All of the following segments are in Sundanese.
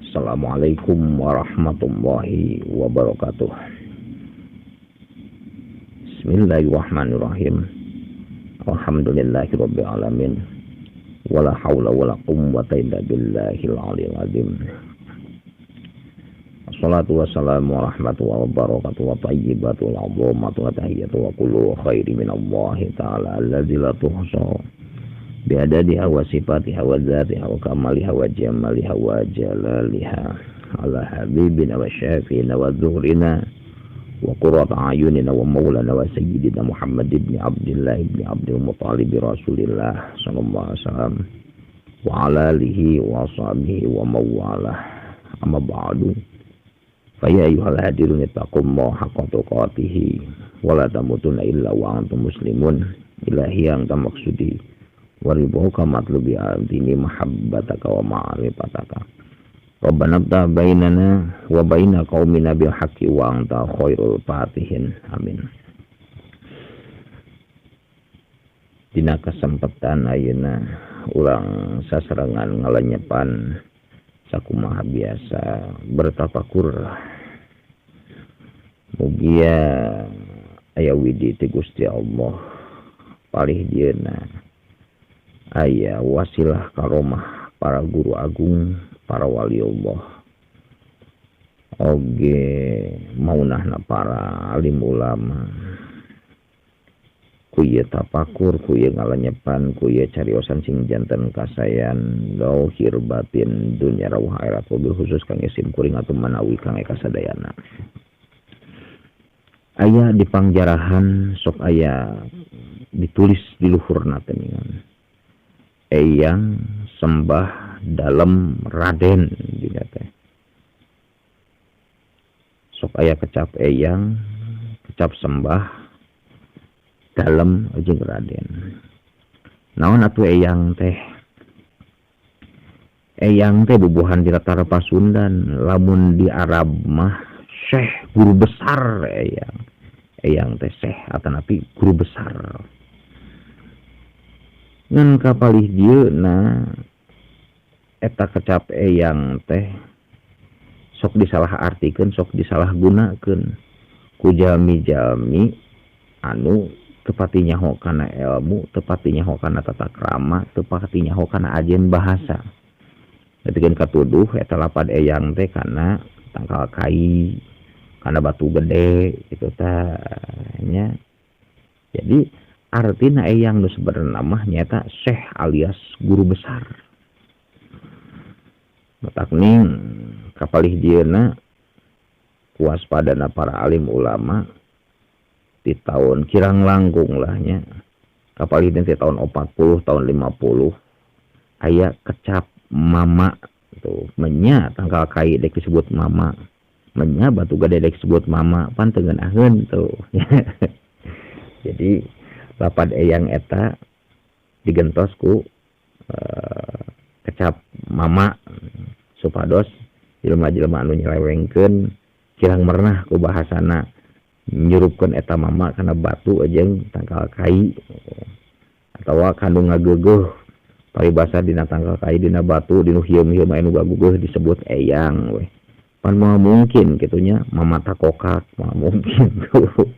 Assalamualaikum warahmatullahi wabarakatuh. Bismillahirrahmanirrahim. Alhamdulillahirabbil alamin. Wala haula wala quwwata illa billahil aliyil azim. Assalatu wassalamu warahmatullahi wabarakatuh wa thayyibatul azamatu wa tahiyyatu wa kullu khairi minallahi ta'ala allazi la tuhsa biadadiha wa sifatiha wa dzatiha wa kamaliha wa jamaliha wa jalaliha ala habibina wa syafiina wa dhuhrina wa qurrata ayunina wa maulana wa sayyidina Muhammad ibn Abdillah ibn Abdul Muttalib Rasulillah sallallahu alaihi wasallam wa ala alihi wa sahbihi wa mawalah. Amma ba'du. Fa ya ayyuhal hadirun ittaqullaha haqqa tuqatih wa la tamutunna illa wa antum muslimun. Ilahi yang tamaksudi waribuka matlubi antini mahabbataka wa ma'rifataka. Rabbana ftah bainana wa baina qaumina bil haqqi wa anta khairul fatihin. Amin. Dina kesempatan ayeuna urang sasarengan ngalenyepan sakumaha biasa bertafakur. Mugia aya widi ti Gusti Allah palih dieuna aya wasilah karomah para guru agung, para wali Allah, oge maunahna para alim ulama. Ku ieu tapakur, ku ieu ngalenyepan, ku ieu cariosan sing janten kasayan zahir batin dunya rawuh akhirat wabil khusus kang isim kuring atuh manawi kang eka sadayana. Aya di pangjarahan sok aya ditulis di luhurna teh ningan. Eyang sembah dalem Raden dina teh. Sok aya kecap eyang, kecap sembah dalem jeung Raden. Naon atuh eyang teh? Eyang teh bubuhan di latar Pasundan, lamun di Arab mah syekh guru besar eyang. Eyang teh syekh atanapi guru besar. Ngan kapalih dieuna eta kecap eyang teh sok disalah artikeun, sok disalahgunakeun ku jalmi-jalmi anu teu pati nyaho kana ilmu, teu pati nyaho kana tata krama, teu pati nyaho kana ajen bahasa. Nepikeun katuduh eta lapad eyang teh kana tangkal kai, kana batu gede kitu tah nya. Jadi artina eyang nu sebenarna mah nyaeta syekh alias guru besar. Matakning kapalih dieuna kuaspadana para alim ulama di tahun kirang langkung lah nya. Kapalih di tahun 40, tahun 50 aya kecap mama tuh menya tangkal kai dek disebut mama. Menya batu gede dek disebut mama pan teu ngeunaheun tuh. Jadi lapad eyang eta digentos ku kecap mama supados jelema-jelema anu nyelewengkeun kirang merenah ku bahasana nyurupkeun eta mama kana batu jeung tangkal kai atawa kanu ngageugeuh paribasa dina tangkal kai dina batu dinu hieum-hieum anu gaguguh disebut eyang we. Pan moal mungkin kitu nya mama takokak moal mungkin tuh.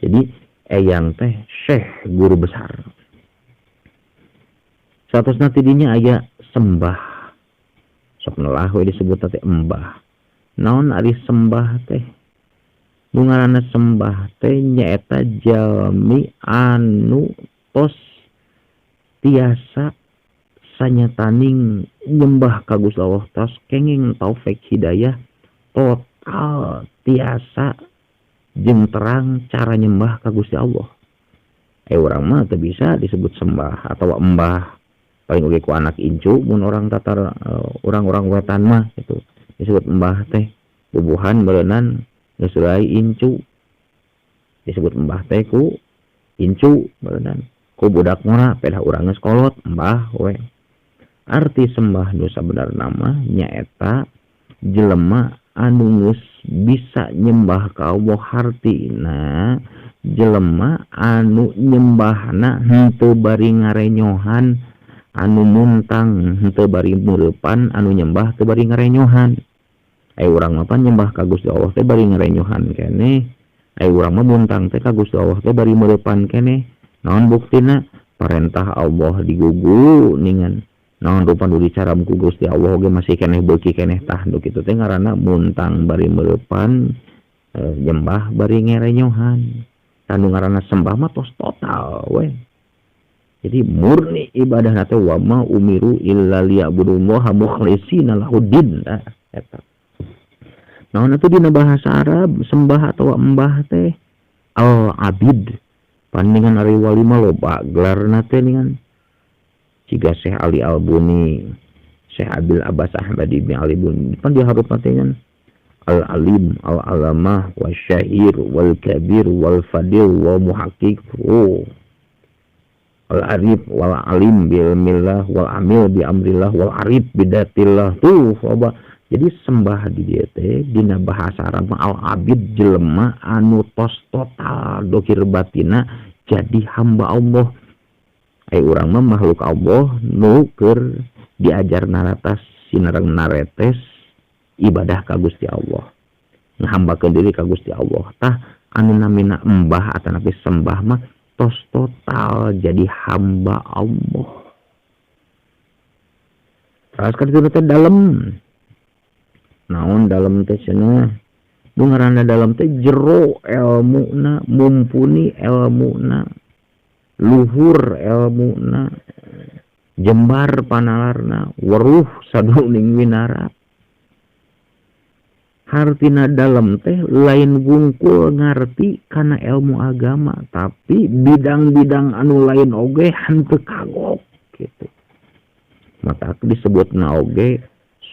Jadi eyang teh syekh guru besar. Satosna ti dinya aya sembah. Sok nelah we disebut teh embah. Naon ari sembah teh? Nu ngaranna sembah teh nyaeta jalmi anu tos tiasa sanyataning nyembah ka Gusti Allah tos kenging taufik hidayah total tiasa jeung terang cara nyembah ka Gusti Allah. Urang mah teu bisa disebut sembah atau embah. Paling oge ku anak incu mun orang tatar orang-orang wetan mah gitu. Disebut embah teh bubuhan beureunan geus rai incu. Disebut embah teh ku incu beureunan. Ku budak ngora pedah urang geus kolot embah we. Arti sembah nu sabenerna mah nyaeta jelema anu geus bisa nyembah ka Allah, hartina jelema anu nyembahna henteu bari ngarenyohan anu muntang henteu bari meurepan anu nyembah teu bari ngarenyohan. Ai urang mah pan nyembah ka Gusti Allah teh bari ngarenyohan keneh. Ai urang mah muntang teh ka Gusti Allah teh bari meurepan keneh. Naon buktina? Parentah Allah digugu ningan. Naon rupa nu dicaram ku Gusti Allah oge masih keneh beuki keneh tah nu kitu teh ngaranna muntang bari meurepan nyembah bari ngarenyohan. Tah nu ngaranna sembah mah tos total we. Jadi murni ibadah teh wa ma umiru illa liya'budullaha mukhlishina lahuddin. Nah, eta. Naon atuh dina bahasa Arab sembah atawa embah teh al abid. Pandingan ari wali mah loba gelarna teh ningan. Siga Syekh Ali Al-Buni, Syekh Abil Abbas Ahmad ibn Ali Buni pan diharupna teh ngan al alim, al alamah, wasyahir, wal kabir, wal fadil, wal muhaqqiq. Oh. Al arif wal alim bil millah wal amil bi amrillah wal arif bidatillah tuh loba. Jadi sembah di dieu teh dina bahasa Arab al abid jelema anu tos total dokir batina jadi hamba Allah. Ai urang mah makhluk Allah nu keur diajar naratas sinareng naretes ibadah ka Gusti Allah, ngahambakeun diri ka Gusti Allah. Tah anu namina embah atanapi sembah mah tos total jadi hamba Allah. Terus kan itu teh dalem. Naon dalem teh cenah? Nu ngaranna dalem teh jero elmuna, mumpuni elmuna, luhur elmuna, jembar panalarna, weruh saduning winara. Hartina dalem teh lain wungkul ngarti kana ilmu agama, tapi bidang-bidang anu lain oge henteu kagok gitu. Maka disebutna oge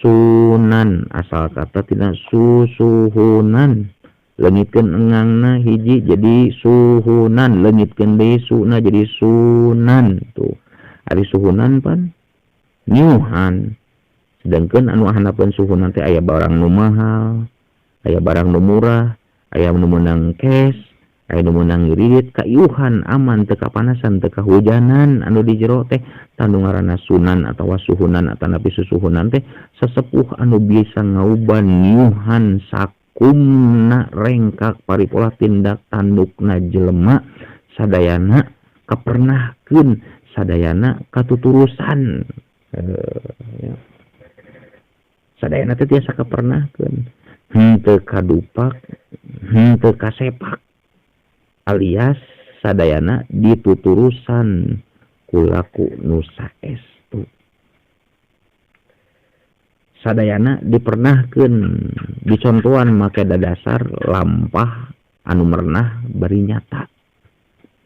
sunan, asal kata tina susuhunan, leungitkeun engangna hiji jadi suhunan, leungitkeun deui suna jadi sunan tuh. Ari suhunan pan nyuhan. Sedangkan anu handapeun suhunan teh aya barang nu mahal, aya barang nu murah, aya nu meunang cash, aya nu meunang ngirit, kaiuhan aman teu kapanasan teu kahujanan anu di jero teh. Tanu ngaranna sunan atawa suhunan atanapi susuhunan teh sesepuh anu bisa ngauban nyuhan sakumna rengkak paripola tindak tandukna jelema sadayana kapernahkeun sadayana katuturusan. Ya. Sadayana teh tiasa kapernahkeun henteu kadupak henteu kasepak, alias sadayana dituturusan kulaku nu saestu. Sadayana dipernahkeun dicontohan make dadasar lampah anu merenah bari nyata.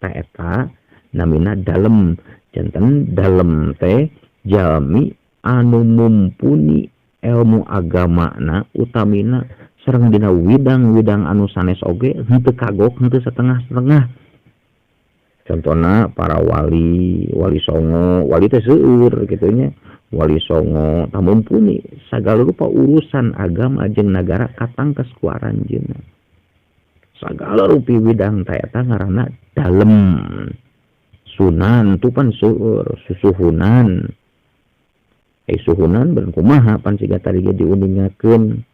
Ta eta namina dalem. Janten dalem teh jalmi anu mumpuni ilmu agamana utamina sareng dina widang-widang anu sanes oge henteu kagok henteu setengah-setengah. Contohna para wali, wali songo, wali teh seueur kitu nya. Wali songo tah mumpuni sagala rupa urusan agama jeung nagara katangkes ku aranjeunna. Sagala rupi widang teh eta ngaranna dalem. Sunan tu pan seueur, susuhunan. Suhunan ben kumaha pan siga tadi ge diuningakeun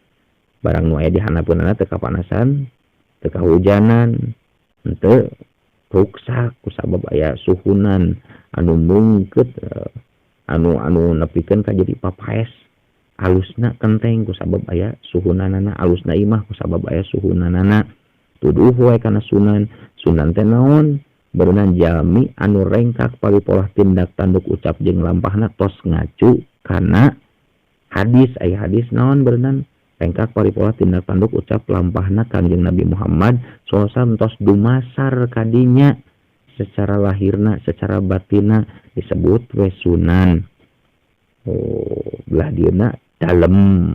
barang nu aya di handapeunana teu kapanasan, teu kahujanan, henteu ruksak kusabab aya suhunan anu mungkeut anu nepikeun ka jadi papaes alusna kenteng kusabab aya suhunanana, alusna imah kusabab aya suhunanana. Tuduh wae kana sunan. Sunan teh naon? Berenang jalmi anu rengkak paripolah tindak tanduk ucap jeung lampahna tos ngacu kana hadis. Aya hadis naon berenang rengkak paripolah tindak tanduk ucap lampahna Kangjeng Nabi Muhammad sallallahu alaihi wasallam tos dumasar kadinya secara lahirna secara batina disebut we sunan. Oh, belah dieuna dalem.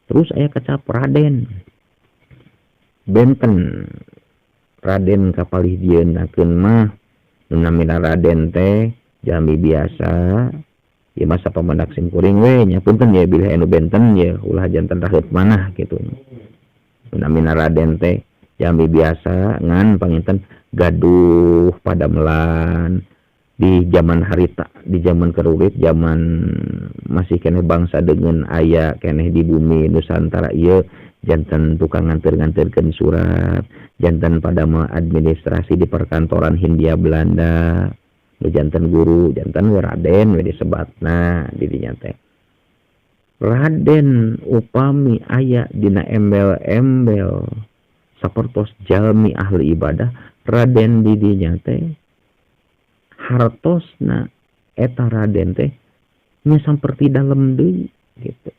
Terus aya kecap Raden. Benten Raden kapalih dieunakeun mah nu namina Raden teh jalmi biasa ieu mah sapamendak sim kuring we nya, punten ye bilih anu benten ye ulah janten raheut manah kitu. Nu namina Raden teh jalmi biasa ngan panginten gaduh padamelan, Di zaman harita, di zaman kerulit, zaman masih keneh bangsa dengan aya keneh di bumi Nusantara ieu janten tukang nganter-nganterkeun surat, janten padama administrasi di perkantoran Hindia Belanda, nu janten guru, janten we Raden we disebatna di dinya teh. Raden upami aya dina embel-embel sapertos jalmi ahli ibadah, Raden di dinya teh hartosna eta Raden teh nya saperti dalem deui gitu.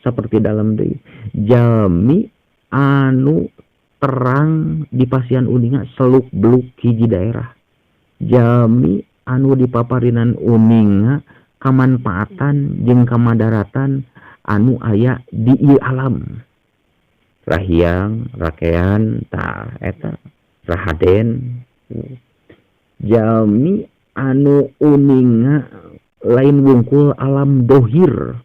Saperti dalem deui jalmi anu terang di pasian uninga seluk beluk hiji daerah, jalmi anu dipaparinan uninga kamanfaatan jeung kamadaratan anu aya di ieu alam, rahyang rakean tah eta rahaden, jalmi anu uninga lain wungkul alam dohir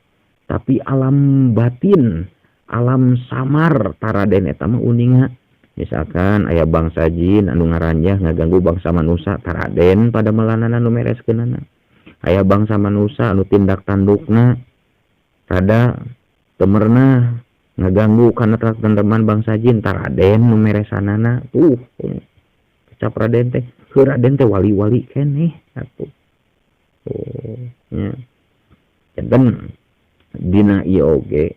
tapi alam batin, alam samar taraden eta mah uninga. Misalkan aya bangsa jin anu ngaranjah ngaganggu bangsa manusia, taraden pada melanana nu mereskeunana. Aya bangsa manusia anu tindak tandukna rada temerna ngaganggu kana teman bangsa jin, taraden nu meresanana. Tuh kecap raden teh, heuh raden teh wali-wali keneh atuh. Oh nya. Janten dina ieu oge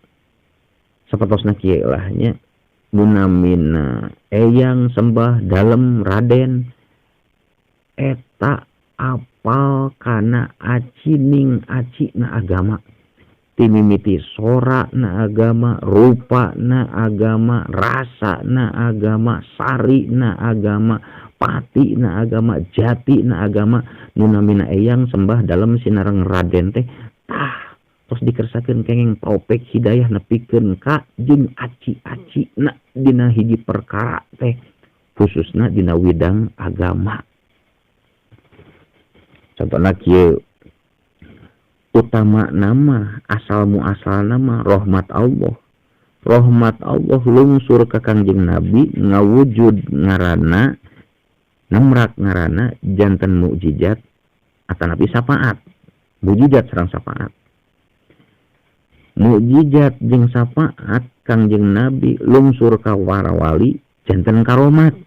sapertosna kieu lah nya, nu namina eyang sembah dalem raden eta apal kana acining acina agama, timimiti sora na agama, rupa na agama, rasa na agama, sari na agama, pati na agama, jati na agama, nu namina eyang sembah dalem sinareng raden teh tah tos dikersakeun kenging taufik hidayah nepikeun ka jeung aci-aci na dina hiji perkara teh khususna dina widang agama. Contohna kieu, utama nama asal muasal nama rahmat Allah. Rahmat Allah lungsur ka Kangjeng Nabi ngawujud ngaranna nemrak ngaranna janten mukjizat atanapi syafaat. Mukjizat sareng syafaat. Mukjizat jeung syafaat Kangjeng Nabi lungsur ka para wali janten karomat.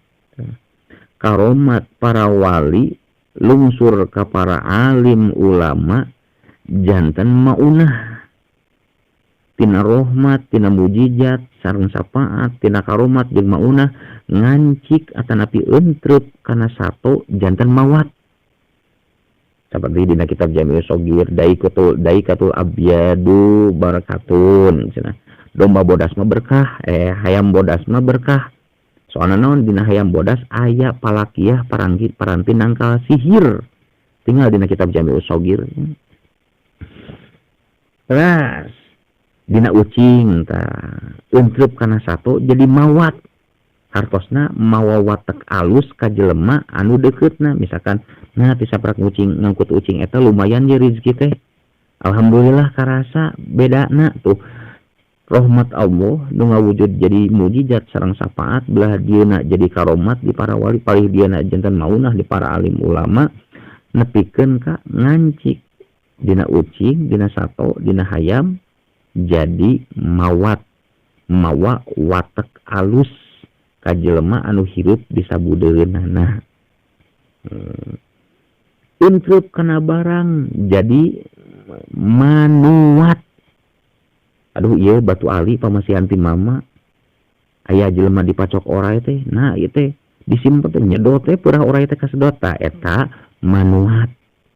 Karomat para wali lungsur ka para alim ulama janten maunah. Tina rahmat, tina mukjizat sareng syafaat, tina karomat jeung maunah ngancik atanapi entrep kana sato janten mawat. Seperti dina kitab Jami'us Shogir, daikatul abyadu barakatun cenah. Domba bodas mah berkah, hayam bodas mah berkah. Soalna naon dina hayam bodas aya palakiah parangki paranti nangkal sihir. Tinggal dina kitab Jami'us Shogir. Terus dina ucing tah entrep kana sato jadi mawat. Hartosna mawa watek alus ka jelema anu dekeutna, misalkan nah tisaprak ucing ngangkut ucing eta lumayan ye rezeki teh, alhamdulillah karasa bedana tuh rahmat Allah nu ngawujud jadi mukjizat sareng syafaat, belah dieuna jadi karomat di para wali, palih dieuna janten maunah di para alim ulama, nepikeun ka ngancik dina ucing dina sato dina hayam jadi mawat, mawa watek alus ka jelema anu hirup di sabudeunana. Entrep kana barang jadi manuat. Aduh ieu batu ali pamasihan ti mama, aya jelema dipacok orai teh, nah ieu teh disimpen teh nyedot teh purah orai teh kasedot, tah eta manuat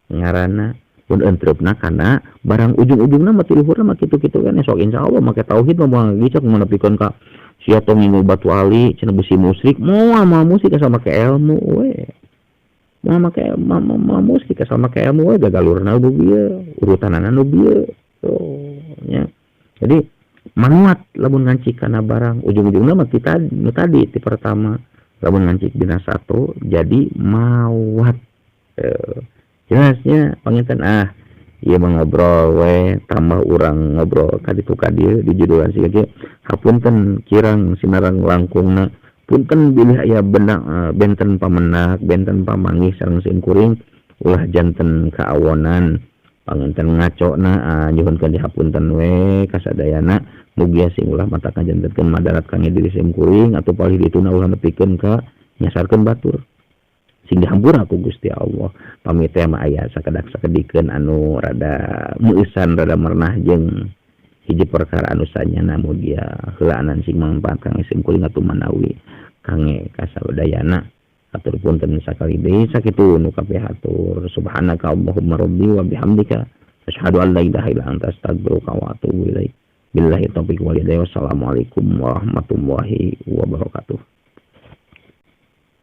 ngaranna. Pun entrepna kana barang ujung-ujungna mah ti luhurna mah kitu-kitu kan sok insyaallah make tauhid mah moal ngicok menepikeun ka sia tong ngingu batu ali cenah besi musyrik, moal moal musyrik asal make ilmu we. Moal make moal musyrik asal make ilmu we, gagalurna nu bieu, urutanana nu bieu. Tuh nya. Jadi manuat lamun ngancik kana barang ujung-ujungna mah kita nu tadi ti pertama lamun ngancik dina satu jadi mawat. Jelasnya panginten ieu mah ngobrol we tambah urang ngobrol ka ditu ka dieu di judulan siga kieu. Hapunten kirang sinarang langkungna, punten bilih aya benang benten pamenak, benten pamanggih sareng simkuring. Ulah janten kaawonan panganten ngacona nyuhunkeun dihapunten we kasadayana mugia sing ulah mata kajantenkeun madarat kangge diri sim kuring atau palih dituna ulah nepikeun ka nyasarkeun batur sing dihampura ku Gusti Allah. Pamit teh mah aya sakedak sakedikeun anu rada meueusan rada merenah jeung hiji perkara anu sanyana mugia heulaanan sing mangpaat kangge sim kuring atuh manawi kangge kasadayana. Atur punten sakali deui sakitu nu kapihatur. Subhanaka Allahumma rabbi wa bihamdika asyhadu an la ilaha illa anta astaghfiruka wa atubu ilaik. Billahi taufiq wal hidayah. Wassalamualaikum warahmatullahi wabarakatuh.